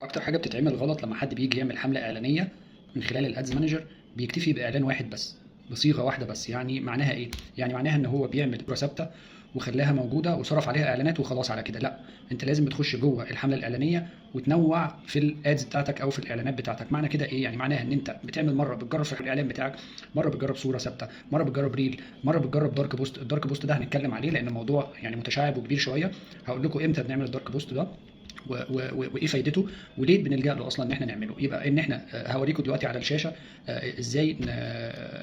اكتر حاجة بتتعمل غلط لما حد بيجي يعمل حمله اعلانية من خلال ال Ads Manager، بيكتفي باعلان واحد بس بصيغة واحدة بس. يعني معناها ايه؟ يعني معناها ان هو بيعمل صوره ثابتة وخلاها موجودة وصرف عليها اعلانات وخلاص على كده. لا، انت لازم بتخش جوه الحملة الاعلانية وتنوع في ال ads بتاعتك او في الاعلانات بتاعتك. معنى كده ايه؟ يعني معناها ان انت بتعمل مرة بتجرب في الاعلان بتاعك، مرة بتجرب صوره ثابته، مرة بتجرب reel، مرة بتجرب dark post. ال dark post ده هنتكلم عليه لان الموضوع يعني متشعب وكبير شويه. هقول لكم امتى بنعمل ال dark post ده وايه فايدته وليه بنلجا له اصلا ان احنا نعمله. يبقى ان احنا هوريكم دلوقتي على الشاشة ازاي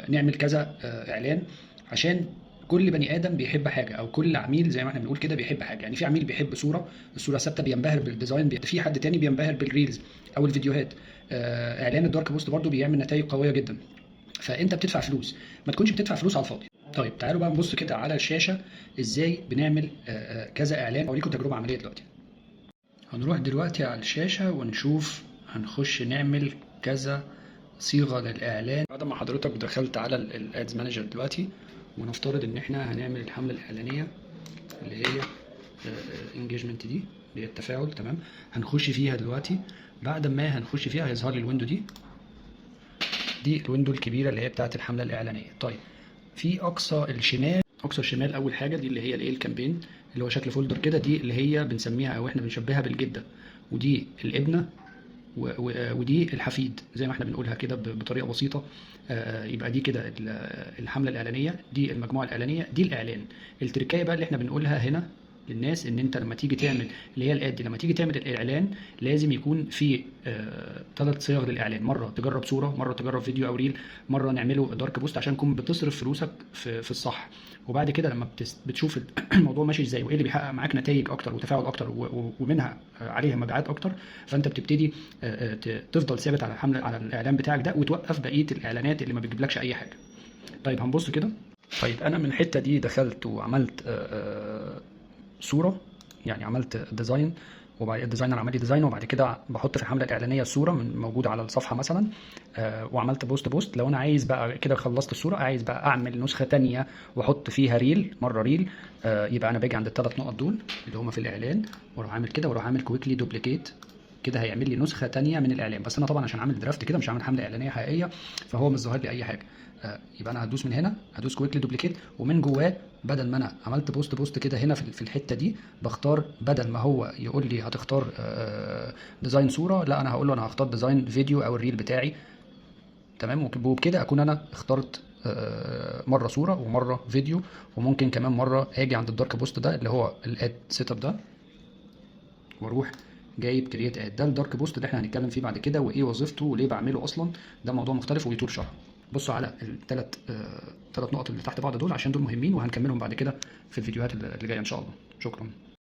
نعمل كذا اعلان، عشان كل بني ادم بيحب حاجه، او كل عميل زي ما احنا بنقول كده بيحب حاجة. يعني في عميل بيحب صوره، الصورة ثابتة بينبهر بال design، في حد تاني بينبهر بال reels او الفيديوهات. اعلان ال dark post برضو بيعمل نتائج قوية جدا. فانت بتدفع فلوس، ما تكونش بتدفع فلوس على الفاضي. طيب تعالوا بقى نبص كده على الشاشة ازاي بنعمل كذا اعلان. اوريكم تجربه عملية دلوقتي. هنروح دلوقتي على الشاشة ونشوف، هنخش نعمل كذا صيغة للإعلان. بعد ما حضرتك دخلت على ال Ads Manager دلوقتي، ونفترض إن إحنا هنعمل الحملة الإعلانية اللي هي engagement دي، اللي هي التفاعل، تمام. هنخش فيها دلوقتي. بعد ما هنخش فيها هيظهر لي ال window دي، دي ال window الكبيرة اللي هي بتاعت الحملة الإعلانية. طيب في أقصى الشمال، أقصى الشمال أول حاجة دي اللي هي الإيه، ال campaign اللي هو شكل folder كده، دي اللي هي بنسميها أو إحنا بنشبهها بالجدة، ودي الابنة ودي الحفيد زي ما احنا بنقولها كده بطريقة بسيطة. يبقى دي كده الحملة الاعلانية، دي المجموعة الاعلانية، دي الاعلان. التركايه بقى اللي احنا بنقولها هنا للناس ان انت لما تيجي تعمل اللي هي ال ad دي، لما تيجي تعمل الاعلان لازم يكون في 3 صيغ للاعلان. مرة تجرب صوره، مرة تجرب فيديو او reel، مرة نعمله dark post، عشان تكون بتصرف فلوسك في الصح. وبعد كده لما بتشوف الموضوع ماشي ازاي وايه اللي بيحقق معاك نتائج اكتر وتفاعل اكتر ومنها عليها مبيعات اكتر، فانت بتبتدي تفضل ثابت على الحملة، على الاعلان بتاعك ده، وتوقف بقية الاعلانات اللي ما بتجيبلكش اي حاجة. طيب هنبص كده. طيب انا من الحتة دي دخلت وعملت صوره، يعني عملت design، وبعد ال designer عمل لي design، وبعد كده بحط في الحملة الاعلانية الصورة من موجودة على الصفحة مثلا، وعملت post. لو انا عايز بقى كده خلصت الصورة، عايز بقى اعمل نسخه تانية واحط فيها reel، مرة reel، يبقى انا باجي عند الثلاث نقط دول اللي هما في الاعلان، واروح عامل كده، واروح عامل quickly duplicate كده، هيعمل لي نسخه تانية من الاعلان. بس انا طبعا عشان عامل draft كده، مش عامل حمله اعلانية حقيقية، فهو مش ظاهر لي اي حاجة. يبقى انا هدوس من هنا، هدوس quickly duplicate، ومن جواه بدل ما انا عملت post post كده هنا في الحتة دي، بختار بدل ما هو يقول لي هتختار design صوره، لا انا هقول له انا هختار design فيديو او ال reel بتاعي، تمام. وبكده اكون انا اخترت مرة صوره ومرة فيديو، وممكن كمان مرة اجي عند ال dark post ده اللي هو ال ad setup ده، واروح جايب create ad. ده ال dark post اللي احنا هنتكلم فيه بعد كده، وايه وظيفته وليه بعمله اصلا، ده موضوع مختلف ويطول شرحه. بصوا على الثلاث 3 نقط اللي تحت بعض دول عشان دول مهمين، وهنكملهم بعد كده في الفيديوهات اللي جاية ان شاء الله. شكرا.